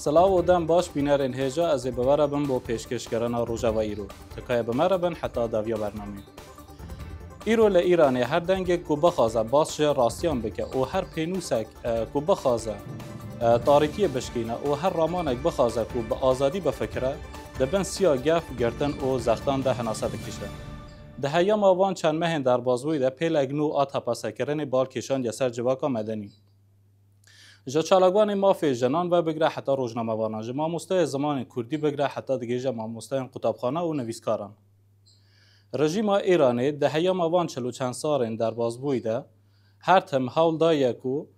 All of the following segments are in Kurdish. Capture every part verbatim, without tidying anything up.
Silav û dem baş bînerên hêja, ez ê bi we re bim bo pêşkêşkirina Rojeva îro. Tika ye bi me re bin heta daviya bernameyê. Îro li Îranê her dengek ku bixwaze bas ji rastiyan bike û her pênûsek, e, ku bixwaze, e, tarîtiyê bişkîne û her ramanek bixwaze ku bi azadî bifikire, di bin siya gef, girtin û zextan de hinase dikişe. Di heyama van çend mehên derbasbûyî de pêlek nû a tepesekirinê bal kêşandiye ser civaka medenî. Ji çalakvanê mafê jinan ve bigire heta rojnamevanan, ji mamosteyê zimanê kurdî bigire heta digihêje mamosteyên qutabxana û nivîskaran. Rejîma Îranê di heyama van çil û çend salên derbasbûyî de her tim hewl daye ku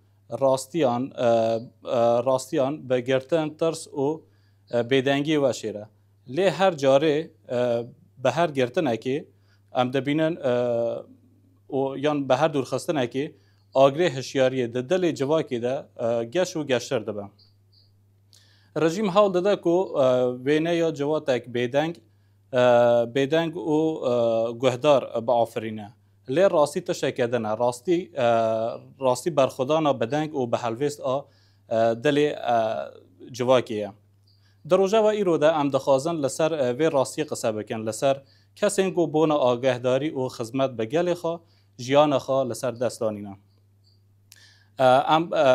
rastiyan, e, e, rastiyan bi girtin, tirs û, e, bêdengiyê veşêre. Lê her carê, e, bi her girtinekê em dibînin, e, û yan bi her dûrxistinekê agirê hişyariyê di dilê civakê de, e, geş û geştir dibe. Rejîm hewl dide ku, e, wêneya civatek bêdeng, e, bêdeng û, e, guhdar biafirîne. Lê rastî tişteke din e. Rastî, e, rastî berxwedana bi deng û bi helvêst a, e, dilê, e, civakê ye. Di rojeva îro de em dixwazin li ser, e, vê rastiyê qise bikin, li ser kesên ku bona agahdarî û xizmet bi gelê xwe, jiyana xwe li ser dest danîne. E, em, e,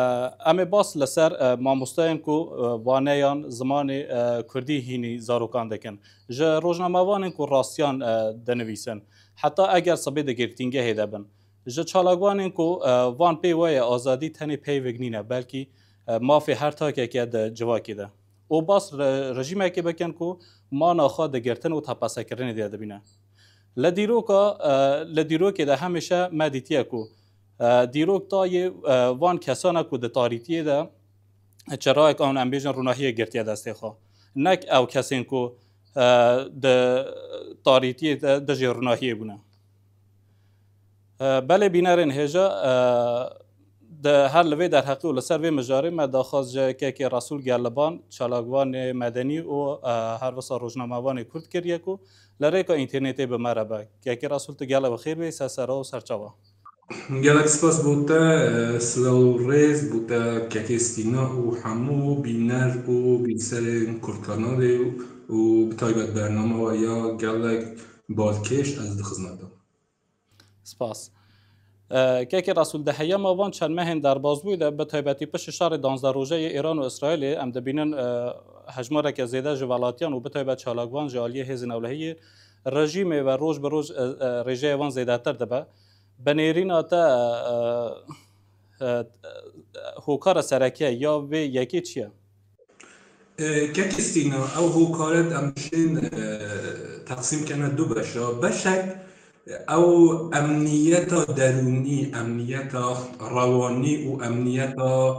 em ê bas li ser, e, mamosteyên ku, e, waneyan zimanê, e, kurdî hînî zarokan dikin. Ji rojnamevanên ku rastiyan, e, dinivîsin. Heta eger sibê di girtîngehê de bin. Ji çalakvanên ku, e, van pê we ye azadî tenê peyvek nîne, belkî, e, mafê her takeke di civakê de. Û bas re-, rejîmekê bikin ku mana xwe di girtin û tepesekirinê de dibîne. Li dîroka, e, li dîrokê de hemîşe me dîtiye ku, e, dîrok tayê, e, van kesana ku di tarîtiyê de çirayek an em bêjin ronahiyê girtiye destê xwe. Nek ew kesên ku, e, di tarîtiyê de dijî ronahiyê bûne. E, belê bînerên hêja, e, di her li vê derheqî û li ser vê mijarê me daxwaz ji Kekê Resûl Gerliban, çalakvanê medenî û, e, her wisa rojnamevanê kurd kiriye ku li rêka înternetê bi me re be. Kekê Resûl, tu gelek bi xêr bêyî, ser sera û serçava. Gelek spas bo te, e, silav û rêz bo te Kekê Sîna û hemû bîner û bînserên Kurdkanalê û, û bi taybet bernama we ya gelek balkêş ez di xizmeta. Spas. E, Kekê Resûl, di heyama van çend mehên derbasbûyî de, bi taybetî piştî şerê danzdeh roje yê Îran û Îsraîlê, em dibînin, e, hejmareke zêde ji welatiyan û bi taybet çalakvan ji aliyê hêzên ewlehiyê rejîmê ve roj bi roj, e, e, rêjeya wan zêdetir dibe. Bi nêrîna te, e, e, e, hokara sereke ya vê yekê çi ye? E, Kekê Sîna, ew hokaret em bişên, e, teqsîm kene du beşa. Beşek, ew emniyeta derûnî, emniyeta rewanî û emniyeta,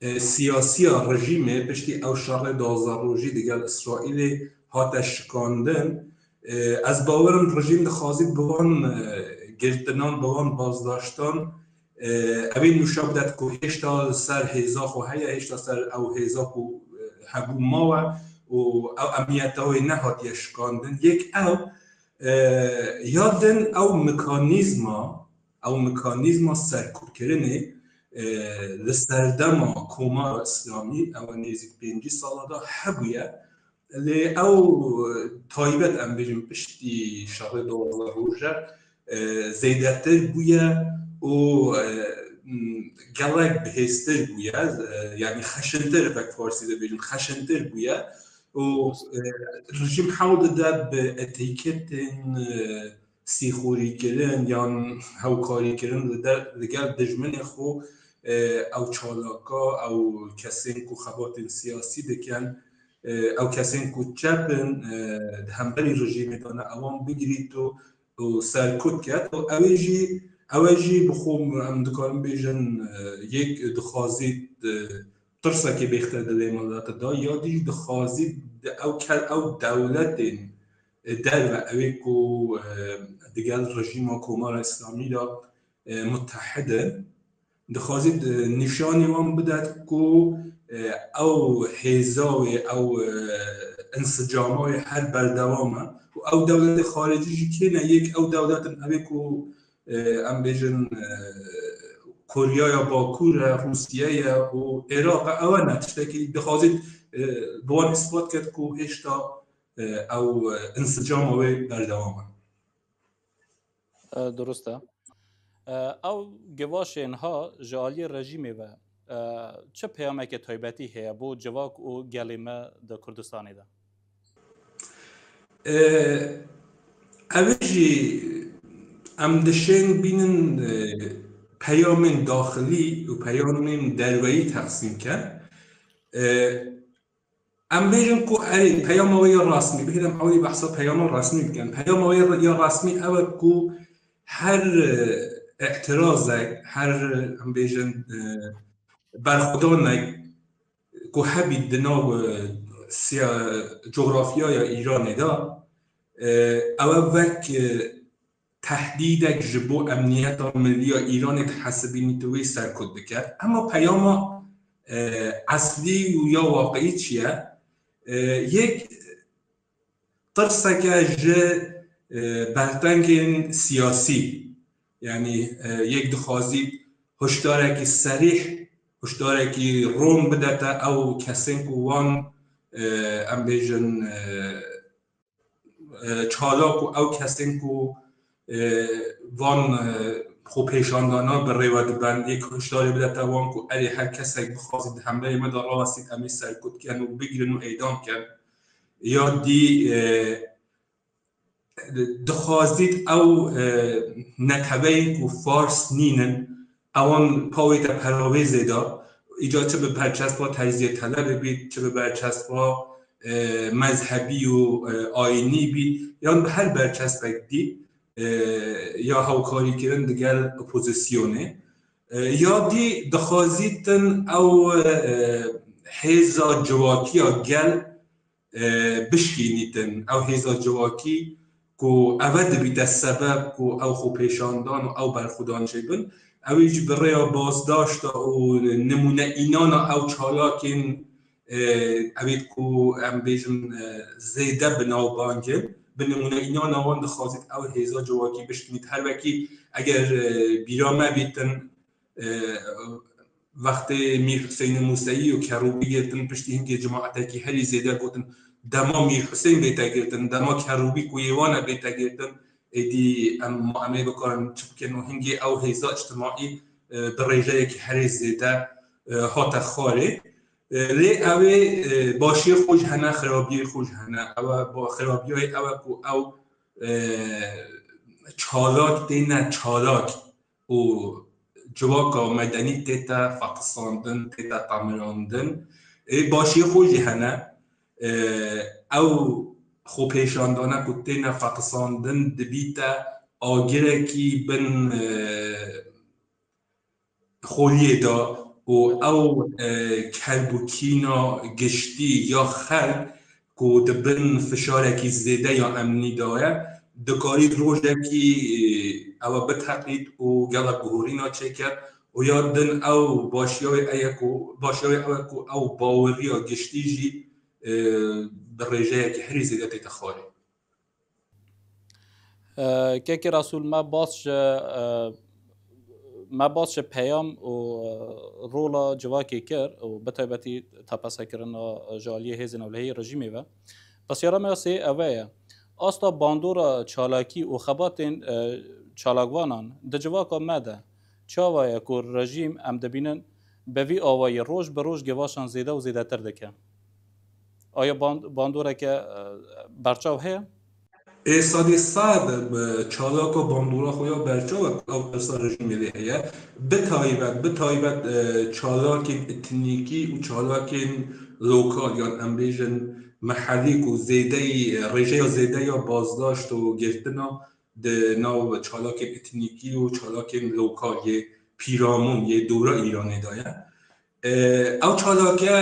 e, siyasiya rejîmê piştî ew şerê duwazdeh rojî digel Îsraîlê hate şikandin. E, ez bawerim rejîm dixwazît bi wan, e, girtinan, bi wan bazdaştan, e, ew ê nûşa bidet ku hêşta li ser hêza xwe heye, hêşta ser ew hêza ku, e, hebû mawe û ew emniyeta wê nehatiye şikandin. Yek ew, e, ya din ew mekanîzma, ew mekanîzma serkûtkirinê, e, li serdema Komara Îslamî, ew nêzîk pêncî sala de hebûye. Lê ew taybet, em bêjin, piştî şerê duwazdeh roje, e, zêdetir bûye û, e, m, gelek bihêztir bûye, e, yanî xeşintir, wek farsî dibêjin, xeşintir bûye û, e, rejîm hewl dide bi etîketên, e, sîxurîkirin yan hewkarîkirin li der, li gel dijminê xwe, e, ew çalaka, ew kesên ku xebatên siyasî dikin, e, ew kesên ku çep in, e, di hemberî rejîmê de ne, ewan bigirît û, û serkut ket û ew ê jî, ew ê jî bi xwe em dikarin bêjin, e, yek dixwazît, e, tirsekê bêxte dilê milete de, ya dî jî dixwazît di ew ke-, ew dewletên, e, derve, ew ê ku, e, digel rejîma Komara Îslamî de, e, mutehid in. Dixwazî, e, nîşanî wan bidet ku, e, ew hêza wê, ew, e, insicama wê her berdewam e û ew dewletê xaricî jî kê ne, yek ew dewlet in, ew ê ku, e, em bêjin, e, Koryaya Bakur e, Rûsye ye û Iraq e, ew ne tiştekî dixwazî e, bi wan îspat kir ku hêşta, e, ew, e, insicama wê berdewam e. E, durust e. E, ew givaşên ha ji aliyê rejîmê ve, e, çi peyameke taybetî heye bo civak û gelê me di Kurdistanê de? E, ev jî em dişên bînin, e, peyamên daxilî û peyamên derweyî teqsîm ken. E, em bêjin ku erê peyama wê ya resmî, bihêdem ewlî behsa peyama resmî bikin. Peyama wê ya resmî ew e ku her, e, îtirazek, her, em bêjin, e, berxwedanek ku hebî di nav, e, siya-, cografyaya Îranê de, e, ew e wek, e, tehdîdek ji bo emniyeta milî ya Îranê dihesibînî tu wê serkut dike. Ema peyama, e, eslî û ya waqî çi ye? E, yek tirseke ji, e, bertengên siyasî, yanî, e, yek dixwazît hişdarekî serîh, hişdarekî ron bidete ew kesên ku wan, e, em bêjin, e, e, çalak û ew kesên ku, e, van, e, xwepêşandana bi rê ve dibin, yek hişdarî bidete wan ku erê her kesek bixwazî di hemberê me de rawestît, em ê serkut ken û bigirin û êdam ken. Ya dî, e, dixwazît ew, e, neteweyên ku fars nînin, ewan pa wê de peravêzê de, îca çi bi berçespa terziyê telebê bît, çi bi berçespa, e, mezhebî û, e, ayînî bît, yan bi her berçespek dî, e, ya hewkarîkirin digel opozisyonê. E, ya dî dixwazîtin ew, e, hêza ciwakiya gel, e, bişkînîtin. Ew hêza civakî ku eve dibîte sebeb ku ew xwepêşandan û ew berxwedan çêbin, ew ê jî bi rêya bazdaşta û nimûneînana ew çalakên, e, evêt ku em bêjin, e, zêde bi navbang in, bi nimûneînana wan dixwazît ew hêza civakî bişkînît. Her wekî eger, e, bîra me bîtin, e, wextê Mîr Huseyinê Museyî û Kerûbî girtin, piştî hingê cemaetekî herî zêde gotin, dema Mîr Huseyn bête girtin, dema Kerûbî ku yê wan e bête girtin, êdî em, ma em ê bikarin çi bikin û hingê ew hêza îctimaî, e, bi rêjeyekî herî zêde, e, hate xwarê. E, lê ew ê, e, başiyê xwe jî hene, xirabiyê xwe jî hene. Ew e, ba-, xirabiyayê ew e ku ew, e, çalak têne çalak û civaka medenî tête fetisandin, tête temirandin. Ê başiyê xwe jî hene. E, ew xwepêşandane ku têne fetisandin dibîte agirekî bin, e, xoliyê de û ew, e, kelbûkîna giştî ya xelk ku di bin fişarekî zêde ya emnî de ye, dikarît rojekî, e, ew biteqît û gelek guhorîna çêket û ya din ew başiya wê eye ku, başiya wê ew e ku ew baweriya giştî jî, e, bi rêjeyekî herî zêde tête xwarê. E, Kekê Resûl, me bas ji, e, me bas ji peyam û, e, rola civakê kir û bi taybetî tepesekirina ji aliyê hêzên ewlehiyê rejîmê ve. Pisyara me ya sê eve ye. Asta bandora çalakî û xebatên, e, çalakvanan di civaka me de çawa ye ku rejîm, em dibînin, bi vî awayî roj bi roj givaşan zêde û zêdetir dike? Aya band-, bandoreke, e, berçav heye? Ê sedî sed, e, çalaka bandora xwe ya berçav e ku ew tirsa rejîmê lê heye. Bi taybet, bi taybet, e, çalakên etnîkî û çalakên lokal, yan em bêjin mehellî ku zêdeyî, e, rêjeya zêde ya bazdaşt û girtina di nav çalakên etnîkî û çalakên lokal yê pîramûn yê dora Îranê de ye. E, ew çalake,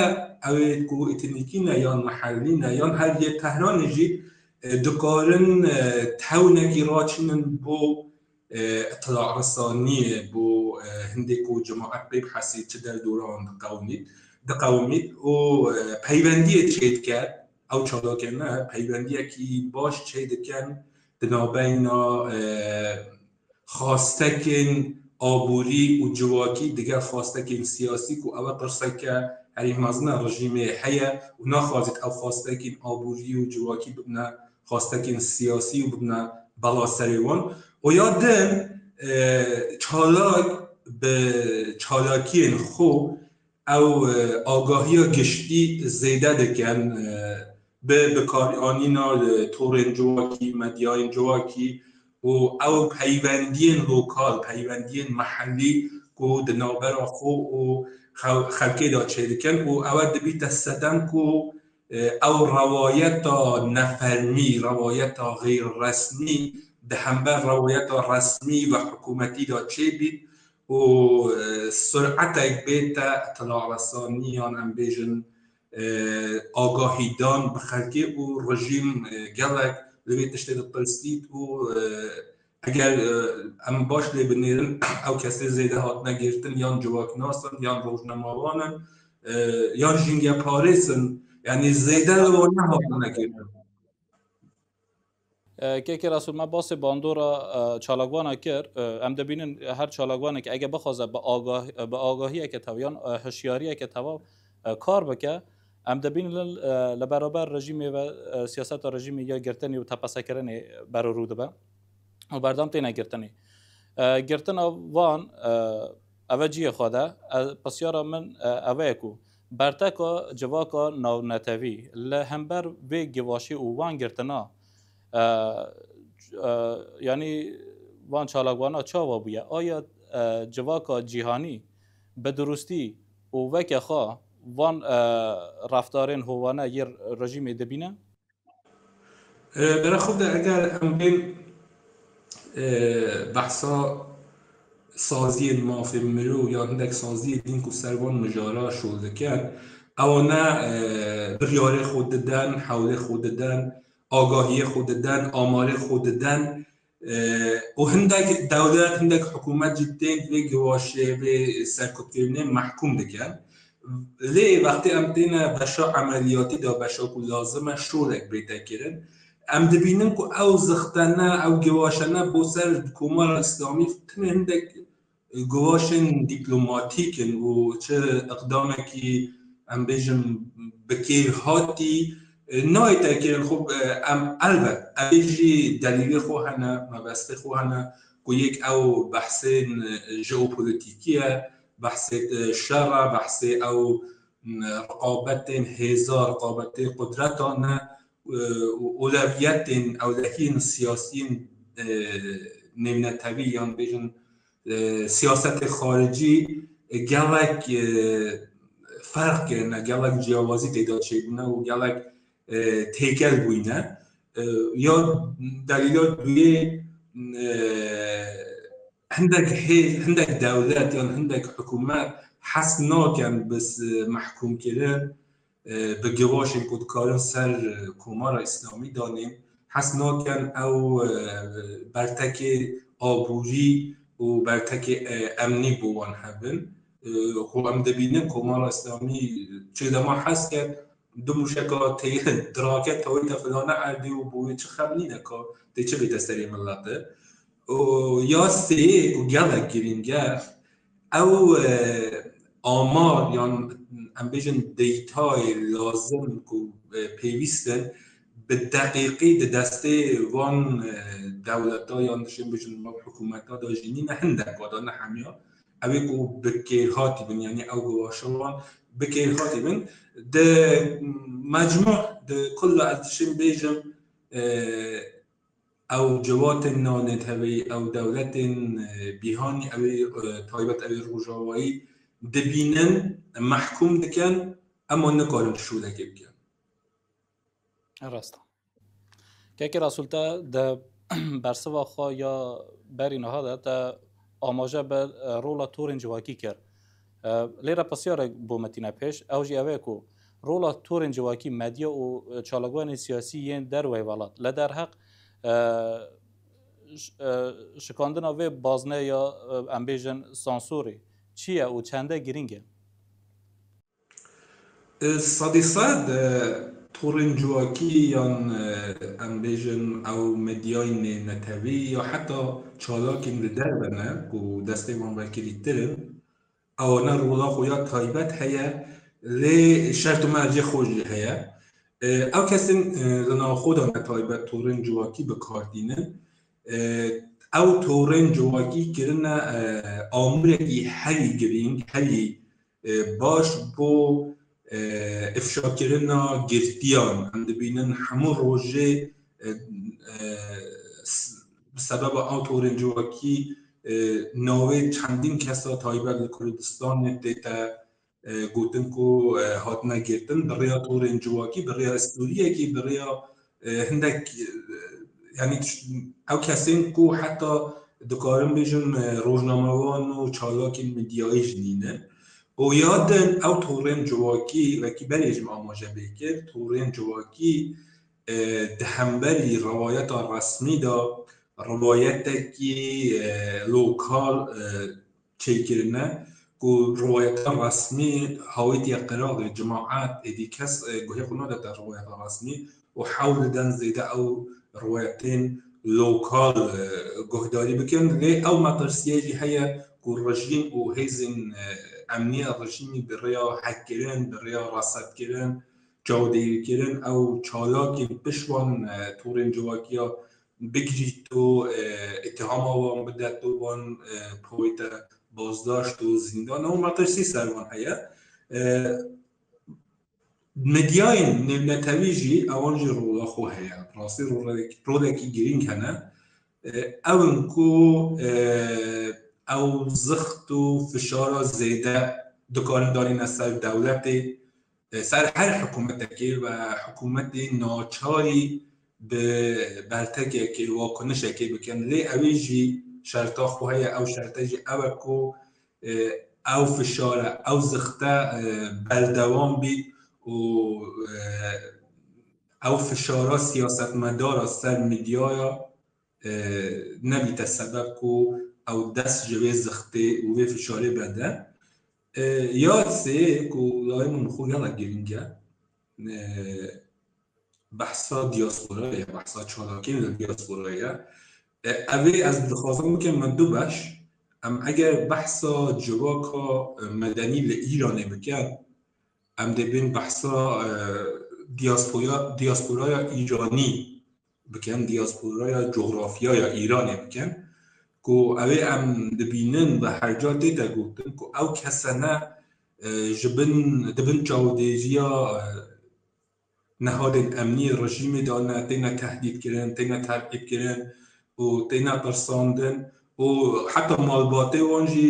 ew ê ku etnîkî ne yan mehellî ne yan her yê Tehranê jî, e, dikarin, e, tewnekî raçînin bo, e, îtila risaniyê, bo, e, hindê ku cemaet pê bihesî çi derdora wan diqewimît, diqewimît û, e, peywendiyê çêdike, ew çalakên me peywendiyekî baş çêdikin di navbeyna, e, xastekên aborî û civakî digel xastekên siyasî ku ew e pirseke herî mezin e rejîmê heye û naxwazît ew xwastekên aborî û civakî bibine xwastekên siyasî û bibine bela serê wan. Û ya din, e, çalak bi çalakiyên xwe ew, e, agahiya giştî zêde dikin, e, bi bikaranîna, e, torên civakî, medyayên civakî û ew peywendiyên lokal, peywendiyên mehellî ku di navbera xwe û xew-, xelkê de çêdikin û ew dibîte sedem ku, e, ew rewayeta nefermî, rewayeta xeyr resmî di hember rewayeta resmî ve hikûmetî de çêbît û, e, sur'etek bête îtlaresanî yan em bêjin, e, agahîdan bi xelkê û rejîm, e, gelek li vê tiştê dipirsît û, e, eger, e, em baş lê binêrin, ew kesê zêde hatine girtin yan civaknas in, yan rojnamevan in, e, yan jîngeparêz in. Yanî zêde li wan nehatine girtin. E, Kekê Resûl, me basê bandora, e, çalakvana kir. E, em dibînin her çalakvanek ege bixwaze bi agah-, bi agahiyeke tev yan, e, hişyariyeke tevav, e, kar bike, em dibînin, e, li beraber rejîmê ve, e, siyaseta rejîmê ya girtinê û tepesekirinê berûrû dibe û berdam têne girtinê. E, girtina van, e, eve cihê xwe de, e, pisyara min, e, eve ye ku berteka civaka navnetewî li hember vê givaşê û van girtina, e, e, yanî van çalakvana çawa bûye? Aya, e, civaka cîhanî bi dirustî û weke xwe van, e, reftarên hovane yê rejîmê dibîne? E, bera xwe de eger em bên, e, behsa saziyên mafên mirov yan hindek saziyê din ku ser van mijara şol dikin, ewana, e, biryarê xwe diden, hewlê xwe diden, agahiyê xwe diden, amarê xwe diden, e, û hindek dewlet, hindek hikûmet jî tên vê givaşê, vê serkutkirinê mehkûm dikin. Lê wextê em têne beşa emeliyatî de, beşa ku lazim e şolek bête kirin, em dibînin ku ew zixtene, ew givaşene bo ser Komara Îslamî tenê hindek givaşên dîplomatîk in û çi iqdamekî, em bêjin, bi kêrhatî, e, nayête kirin. Xwe, e, em elbet, ev jî delîlê xwe hene, mebestê xwe hene ku yek ew behsên, e, jeopolitîkî ye, behsê, e, şer e, behsê ew, m, riqabetên hêza, riqabetê qudretan e, e, û ewlewiyetên, ewlehiyên siyasiyên, e, nêvnetewî yan bêjin, e, siyasetê xaricî, e, gelek, e, ferq kirine, gelek ciyawazî têda çêbûne û gelek, e, têkel bûyne. E, ya delîla duyê, e, hindek hê-, hindek dewlet yan hindek hikûmet hes nakin bi s-, mehkûmkirin, e, bi givaşên ku dikarin ser, e, Komara Îslamî danên, hes nakin ew, e, bertekê aborî û bertekê, e, emnî bo wan hebin. E, xwe em dibînin Komara Îslamî çi dema hes ket, du mûşeka tê-, dirake tawîte filane erdê û bo wê çi xem nîne ka tê çi bête serê milete. Û ya sê ku gelek girîng e, ew, e, amar yan em bêjin deytayê lazim ku, e, pêwîst in, bi deqîqî di destê van, e, dewleta yan dişên bêjin van hikûmeta de jî nîne, hindek da ne hemiya. Ew ê ku bi kêrhatî bin, yanî ew givaşa wan bi kêrhatî bin. Di mecmû, di kulla ez dişên bêjim, e, ew cewatên navneteweyî, ew dewletên, e, bîhanî, ew ê, e, taybet, ew ê rojavayî dibînin, mehkûm dikin, ema nikarin şûlekê bikin. Rast e. Kekê Resûl, te di bersiva xwe ya berî niha de te amaje bi, e, rola torên civakî kir. E, lê re pisyarek bo me tîne pêş, ew jî ew e ku rola torên civakî, medya û, e, çalakvanên siyasî yên derveyî welat li derheq, e, ş-, e, şikandina vê bazne ya, e, em bêjin sansorê çi ye û çende girîng e? E, sedî sed, e, torên civakî yan, e, em bêjin ew medyayên netewî ya heta çalakên li derve ne ku destê wan vekirîtir in, ewana rola xwe ya taybet heye, Lê şert û mercê xwe jî heye. Ew kesên li nav xwe de ne taybet torên civakî bi kar tînin. Ew torên civakî kirine amûrekî herî girîng, herî baş bo ifşakirina girtiyan. Em dibînin hemû rojê bi sebeba ew torên civakî navê çendîn kesa taybet li Kurdistanê tête gotin ku hatine girtin bi rêya torên civakî, bi rêya storiyekî, bi rêya hindek, yanî ew kesên ku heta dikarin bêjin rojnamevan û çalakên medyayî jî nînin. Û ya din ew torên civakî, wekî berê jî me amaje pê kir, torên civakî di hemberî rewayeta resmî de rewayetekî lokal çêkirine ku rewayeta resmî hawîtiye qiralê, cemaet, êdî kes guhê xwe nadete rewayeta resmî û hewl didin zêde ew rewayetên lokal guhdarî bikin. Lê ew metirsiyê jî heye ku rejîm û hêzên emnî ya rejîmî bi rêya hekkirin, bi rêya resetkirin, çavdêrîkirin, ew çalakên pişt wan torên civakiya bigirîto, îtihama wan bideto, wan bawête bazdaşt û zîndan û metirsî ser wan heye. Medyayên nêvnetewî jî ewan jî rola xwe heye. Rastî rolek-, rolekî girîng hene. Ew in ku ew zixt û fişara zêde dikarin danîne ser dewletê, ser her hikûmetekê ve hikûmetê naçarî bi bertekekê, wakunişekê bikin. Lê ew ê jî şerta xwe heye, ew şerte jî ew e ku ew fişare, ew zixte berdewam bît û ew fişara siyasetmedara ser medyaya nebîte sebeb ku ew dest ji vê zixtê û vê fişarê berde. Ya sê ku layê min xwe gelek girîng e, behsa diasporayê ye, behsa çalakiyên li diasporayê ye. Ev ê ez dixwazim bikim me du beş. Em eger behsa civaka medenî li Îranê bikin, em dê bên behsa diaspora, diasporaya Îranî bikin, diasporaya cografyaya Îranê bikin, ku ew ê em dibînin bi her ca tête gotin ku ew kesene ji bin, di bin çavdêriya nehadên emnî rejîmê de ne, têne tehdîdkirin, têne terqîbkirin û têne tirsandin û heta malbatê wan jî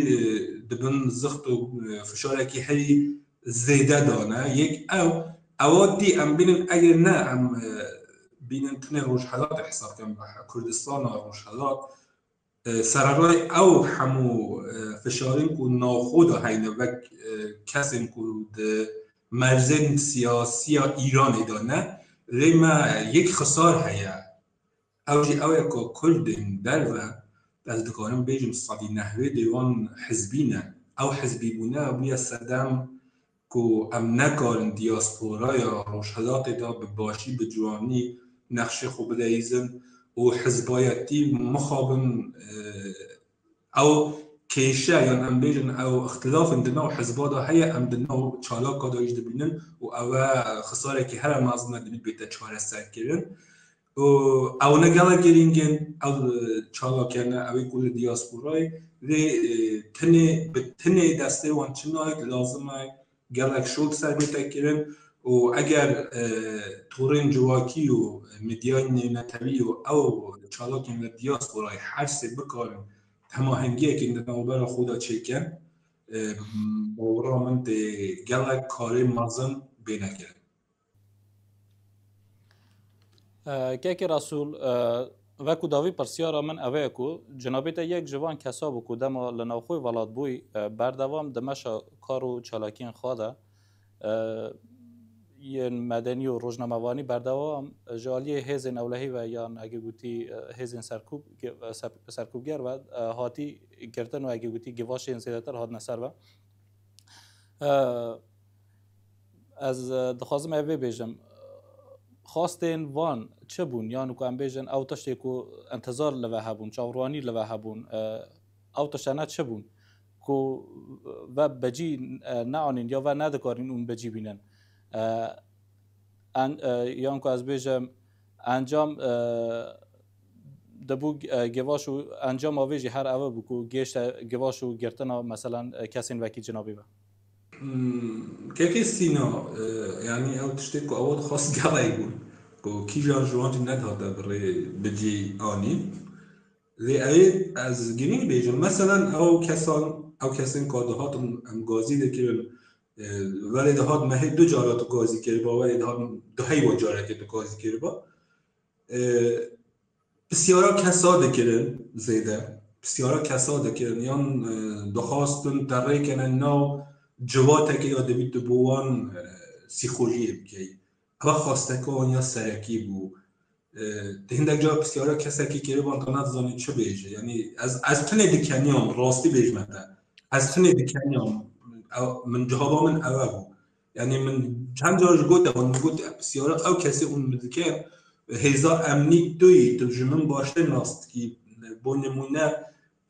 di bin zixt û fişarekî herî zêde de ne. Yek ew, ewa dî em bînin, eger ne em bînin tenê Rojhelatê hesab kin, Kurdistana Rojhelat, sererayê ew hemû fişarên ku navxwe de heyne, wek kesên ku di merzên siyasiya Îranê de ne, lê me yek xisar heye. Ew jî ew ye ku Kurdên derve, ez dikarim bêjim sedî nehwê dê wan hizbî ne. Ew hizbîbûne bûye sedem ku em nekarin diasporaya Rojhelatê de bi başî, bi ciwanî nexşê xwe bileyîzin û hizbayetî mixabin, ew kêşe yan em bêjin ew îxtilafên di nav hizba de heye, em di nav çalaka de jî dibînin û ew e xisarekî here mezin e, divî bête çareserkirin. Û ew ne gelek girîng in, ew çalakiyane, ew ê ku li diasporayê lê, e, tenê, bi tenê destê wan çi nayê, lazim e gelek şol ser bête kirin û eger, e, torên civakî û medyayên nêvnetewî û ew çalakên li diasporayê her sê bikarin hemahengiyekên di navbera xwe de çêkin, e, bawera min tê gelek karê mezin bêne kirin. E, Kekê Resûl, e, veku dawî pirsyara min ev e ku cenabê te yek ji van kesa bû ku dema li navxwê welat bûyî, e, berdewam di meşa kar û çalakiyên xwe de, e, yên medenî û rojnamevanî berdewam ji aliyê hêzên ewlehî ve yan eke gotî, e, hêzên serkûb-, e, ser-, serkûbger ve, e, hatî girtin û eke gotî givaşên zêdetir hatine ser ve. E, ez, e, dixwazim ev bêjim. Xwastên van çi bûn? Yan ku em bêjin ew tiştê ku intizar li ve hebûn, çavrowanî li ve hebûn, e, ew tiştene çi bûn? ku ve becî, e, neanîn ya ve nedikarîn hûn becî bînin. E, en-, e, yan ku ez bêjim, encam, e, dibû, e, givaş û encama vê jî her ev bû ku gêşte givaş û girtina, meselen, e, kesên wekî cinabê ve. Hmm, kekê Sîna, e, yanî ew tiştê ku ew dixwest gelek bûn, ku kîjan ji wan jî nedihate bi rê bicî anî. Lê ew ê ez girîng bêjim. Meselen ew kesan, ew kesên ku dihatin em gazî dikirin, e, welê dihat mehê du cara tu gazî kiriba, welê dihat du heywa carekê tu gazî kiriba. E, pisyara kesa dikirin zêde. Pisyara kesa dikirin. Yan, e, dixwastin te rêkene nav civatekê ya dibî tu bo wan, e, sîxoliyê bikey. Ev xwesteka wan ya serekî bû. E, tu hindek cara pisyara kesekî kiriban te nedizanî çi bêje. Yanî ez, ez tunê dikeniyam, rastî bêjme te. Ez tunê dikeniyam. Ew, min cihaba min ew bû. Yanî min çend car ji gote, min got, pisyara ew kesê hûn min dike, hêza emnî tu yî, tu ji min baştir nas dikî. Bo nimûne,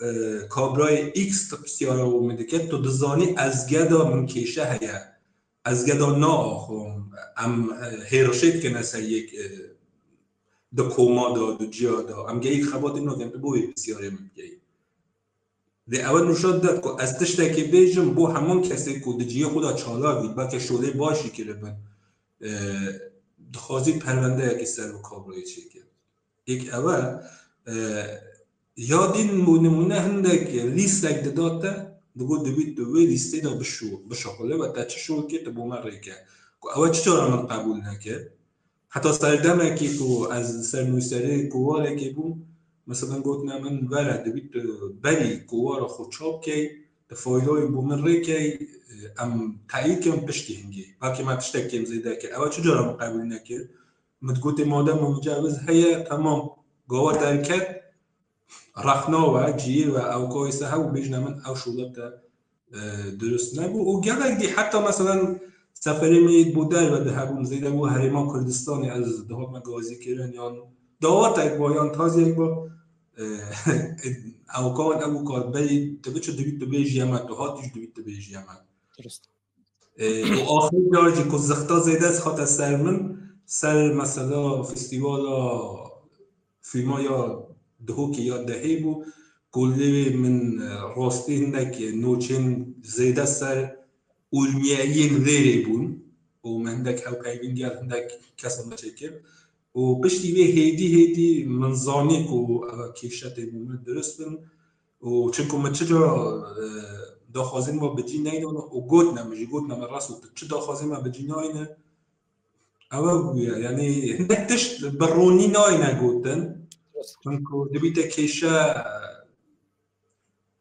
e, kabrayê X tu pisyara û min dike, tu dizanî ez geda min kêşe heye. Ez geda naaxivim. Em, e, hêrişê dikine ser yek, e, di koma de, di ciya de. Em geyî xebatê nakin, tu bo wê pisyarê min bikeyî. Lê ew nûşa dide ku ez tiştekê bêjim bo heman kesê ku di cihê xwe de çalak bî, belke şolê baş jî kiribin, e, dixwazî perwendeyekî ser bi kabrayê çêke. Yek ew e, e, ya din bo nimûne hindek lîstek dida te, digot dibî tu wê lîstê de bişo-, bişuxule ve te çi şol kir, tu bo me rêke. Ku ew e çi cara min qebûl nekir? Heta serdemekî ku ez li ser nûserê kowarekê bûm, meselen gotine min, were, dibî tu berî kowara xwe çap key, tu fayloyê bo min rêkey, em teyîd kin piştî hingê. Belkî me tiştek kêm zêde kir. Ew çi cara min qebûl nekir? Min digotê madem mucewiz heye, temam, gava derket, rexna we, ciyê we, ew kayse hew bêjine min ew şola te, e, dirust nebû. Û gelek dî heta meselen seferê me yê bo derve de hebûn, zêde bo herêma Kurdistanê ez dihatme gazî kirin, yan dawatek ba, yan taziyek ba, e, ew kan ew kar berî tu biçi dibî tu bêjî me, tu hatî jî dibî tu bêjî me. Dirust. E, û axirî car jî ku zixta zêde hate ser min, ser mesela festîvala fîlma ya Dihokê ya dehê bû, ku lê min, e, rastî hindek noçên zêde ser ûlmiyeyên vêrê bûn û me hindek hevpeyvîn gel hindek kesa me çêkir. Û piştî vê hêdî hêdî min zanî ku ev kêşetê bû min dirust bin. Û çimku min çi cara, e, daxwazên me bi cî neyne û gotine min jî, gotine min, Resul, tu çi daxwazên me bi cî nayne? Ew bûye. Yanî hindek tişt bi ronî nayne gotin. Çimku dibîte kêşe, e,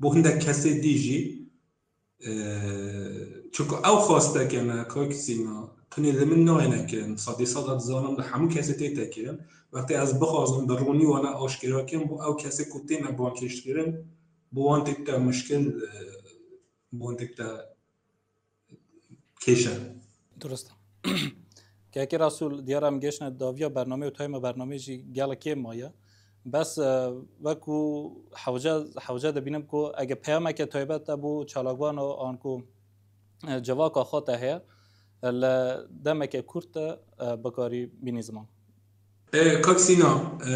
bo hindek kesê dî jî. E, çimku ew xwesteke me, kak Sîna, tenê li min nayne kirin. Sedî sed ez dizanim li hemû kesê tête kirin. Wextê ez bixwazim bi ronî wana aşkera kim, bo ew kesê ku têne bankêşkirin, bo wan tête mişkil, e, bo wan tête kêşe. Dirust e. Kekê Resul, diyar e em gêştine daviya bernameyê û tayma bernameyê jî gelek kêm maye. Bes, e, wekû hewce, hewce dibînim ku ege peyameke taybet te bo çalakvan û an ku, e, civaka xwe te heye, e, li demeke kurt te, e, bikarî bînî ziman. E, kak Sîna, e,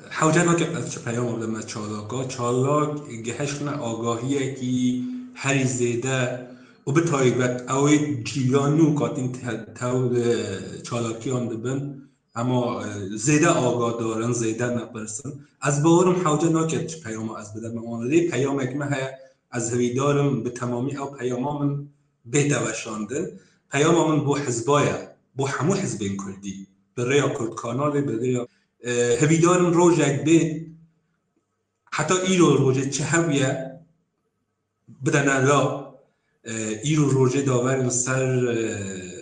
hewce nake ez çi peyama bidime çalaka. Çalak gihiştine agahiyekî herî zêde û bi taybet ew ê cîlan nû katîn te-, tew, e, çalakiyan dibin. Hema, e, zêde agadar in, zêde nepirs in. Ez bawerim hewce nake çi peyama ez bidime wan. Lê peyamek me heye, ez hêvîdar im bi temamî ew peyama min bête weşandin. Peyama min bo hizba ye, bo hemû hizbên kurdî. Bi rêya Kurdkanalê, bi rêya, e, hêvîdar im rojek bê, heta îro rojê çi hebûye, bidene la, e, îro rojê dawerin ser, e,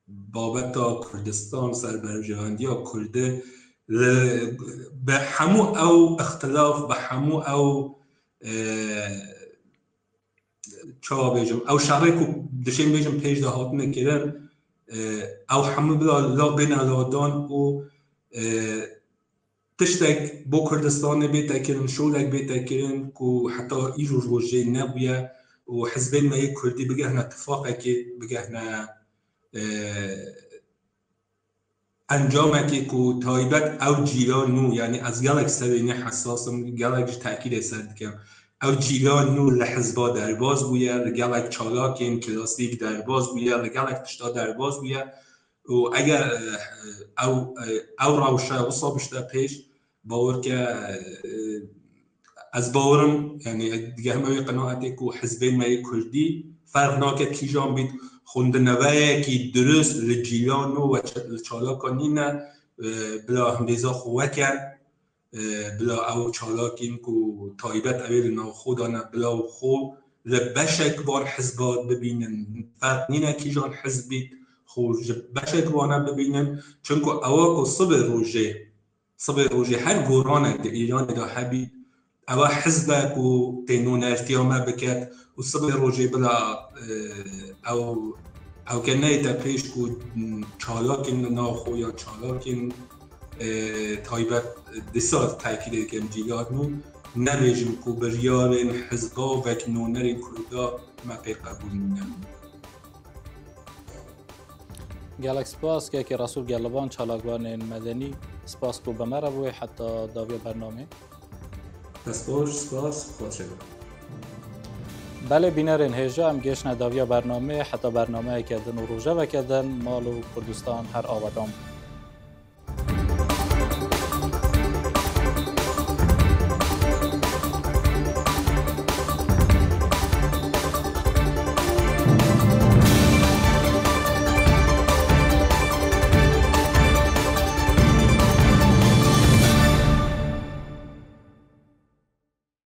babeta Kurdistan, ser berjewendiya Kurdî, li, bi hemû ew îxtilaf, bi hemû ew, e, çawa bêjim, ew şerê ku dişên bêjim pêş de hatine kirin, e, ew hemû bila la bêne ladan û, e, tiştek bo Kurdistanê bête kirin, şolek bête kirin ku heta îro rojê nebûye û hizbên me yê Kurdî bigehne tifaqekê, bigehne, e, encamekê ku taybet ew cîla nû, yanî ez gelek serê nê hesas im, gelek ji tekîdê ser dikim. Ew cîla nû li hizba derbas bûye, li gelek çalakên klasîk derbas bûye, li gelek tişta derbas bûye. Û eger, e, ew, e, ew rewşe wisa bişte pêş, bawer ke, e, ez bawerim, yanî digehime wê qenaetê ku hizbên me yê Kurdî, ferq nake kîjan bît, xwendineveyekî dirust li cîlan û we ç-, li çalaka nîne, e, bila hindêza xwe weke, e, bila ew çalakên ku taybet ew ê li nav xwe dane, bila xwe li beşek van hizba bibînin. Ferq nîne kîjan hizb bît, xwe ji beşek vane bibînin. Çimku ewa ku sibê rojê, sibê rojê her goranek di Îranê de hebî, ewa hizbe ku tê nûnertiya me biket û sibê rojê bila, e, ew, ew ke neyte pêş ku, m, çalakên li nav xwe ya çalakên, e, taybet disa tekîdê dikim cîlan û nebêjin ku biryarên hizba wek nûnerên Kurda me pê qebûl nîne. Gelek spas, kekê Resûl Geliban, çalakvanên medenî, spas ku bi me re bûyê heta daviya bernamê. Destbaş, spas, xweşe. Belê bînerên hêja, em gêştine daviya bernamê, heta bernameyeke din û rojeveke din, mal û Kurdistan her awedan.